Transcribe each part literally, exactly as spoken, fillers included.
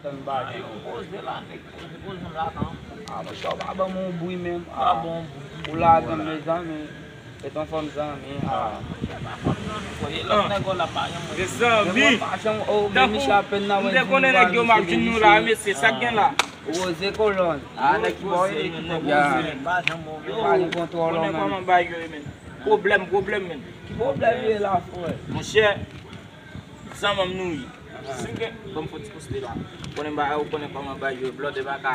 Tann bagay. Yo poze la, nèg poze, poze m la tan. Ah, monchè, w pa ban m yon bri menm. Ah, bon, ou lagan m, mezanmi. E ton fanm zanmi, ah. Lòt nèg la pa janm wè. Zanmi. Tankou m te konnen nèg yo m ap jwenn nou la, mesye, sa k gen la? Woze kolòn. Ah, nèg poze, nèg poze, nèg pa janm wè. Yo konnen kòman bagay yo ye, men. Pwoblèm, pwoblèm, men. Ki pwoblèm ye la, frè? Monchè, zanmi m nou ye. Si m gen, ban m fè yon ti poste la. Konnen bagay, ou konnen kòman bagay yo, blòdè pa ka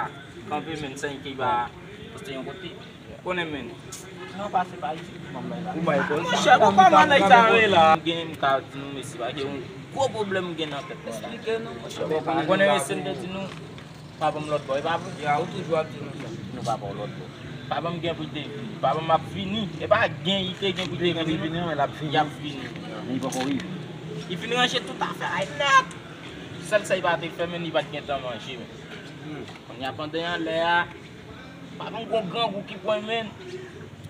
kanpe, men, san ki pa poste yon kote. Konnen, men. Non, pase pa isit, ban m bay la. Ou bay koze. Monchè, bon, kòman nèg sa ye la? M gen, m ka di nou, mesye, pa gen yon gwo pwoblèm m gen nan tèt mwen la. Eksplike nou, monchè. Ou konnen, mesye, m te di nou, pa ban m lòt bò, e pa vre? Ya, ou toujou ap di nou sa. Nou pa ba w lòt bò. Pa ban m gen pou l te vini. Pa ban m ap vini. E pa gen, li te gen pou l te vini. Li te gen pou l vini, men l ap vini. Y ap vini. Men li poko rive. Li fin ranje tout afè a nèt. Sèl sa li pa te fè, men li pa t gen tan manje, men. Kounye a pandan y anlè a, pa t yon gwo grangou ki pran, men.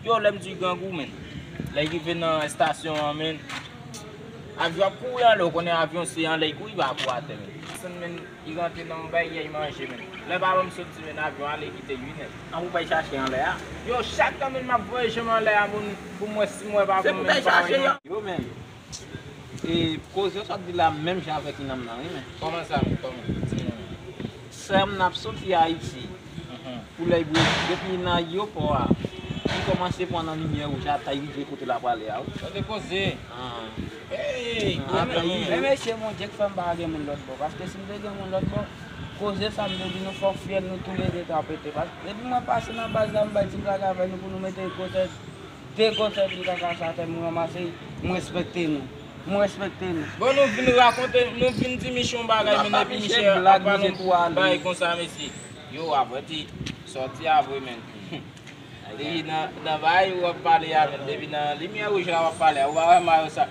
Yo, lè m di grangou, men. Lè y rive nan estasyon an, men. Avyon ap kouri anlè, ou konnen avyon se anlè y kouri, pa kou atè, men. Desann, men, y rantre nan yon bay, y manje, men. Lè pa ban m soti, men, avyon ale kite ui nèt. An pou bay chache anlè a. Yo, chak tan, men, m ap voye je m anlè a, moun, pou m wè si m wè pa bon, men, pa wè non. Yo, men. E koze w sot di la menm jan avèk Inanm nan, wi, men. Kòman sa, men? Kòman? Di m non. Sè m nan ap soti Ayiti. Pou lè l bwe, depi nan ayewopò a, li kòmanse pran nan limyè wouj a, ta rive kote l ap prale a, wi. Tande koze. Ah. Hey, ah, men, men mesye, Bondye k fè m pa gen moun lòt bò. Paske si m te gen moun lòt bò, koze sa m te di nou, fòk fyèl nou toulede ta pete. Paske depi mwen pase nan baz la, m bay ti blag avè nou pou nou mete koze. De gwo sèvil kaka sa tèt mwen ranmase, m respekte nou. M respekte nou. Bon, nou vin rakonte, nou vin di Miche yon bagay, men epi Miche ap pale yon bagay konsa, mesye. Yo, avèti, sòti a vre, men. Depi nan, nan bagay ou ap pale a, men. Depi nan limyè wouj la w ap pale a, ou pa wè mayo sa.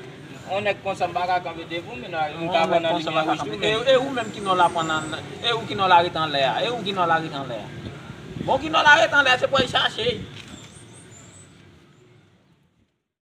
Yon nèg konsa, m pa ka kanpe devan w, men m ka pran nan limyè wouj tou, men. E, e ou menm ki non la pran nan, e ou ki non la ret anlè a, e ou ki non la ret anlè a. Bon, ki non la ret anlè a, se pou al chache.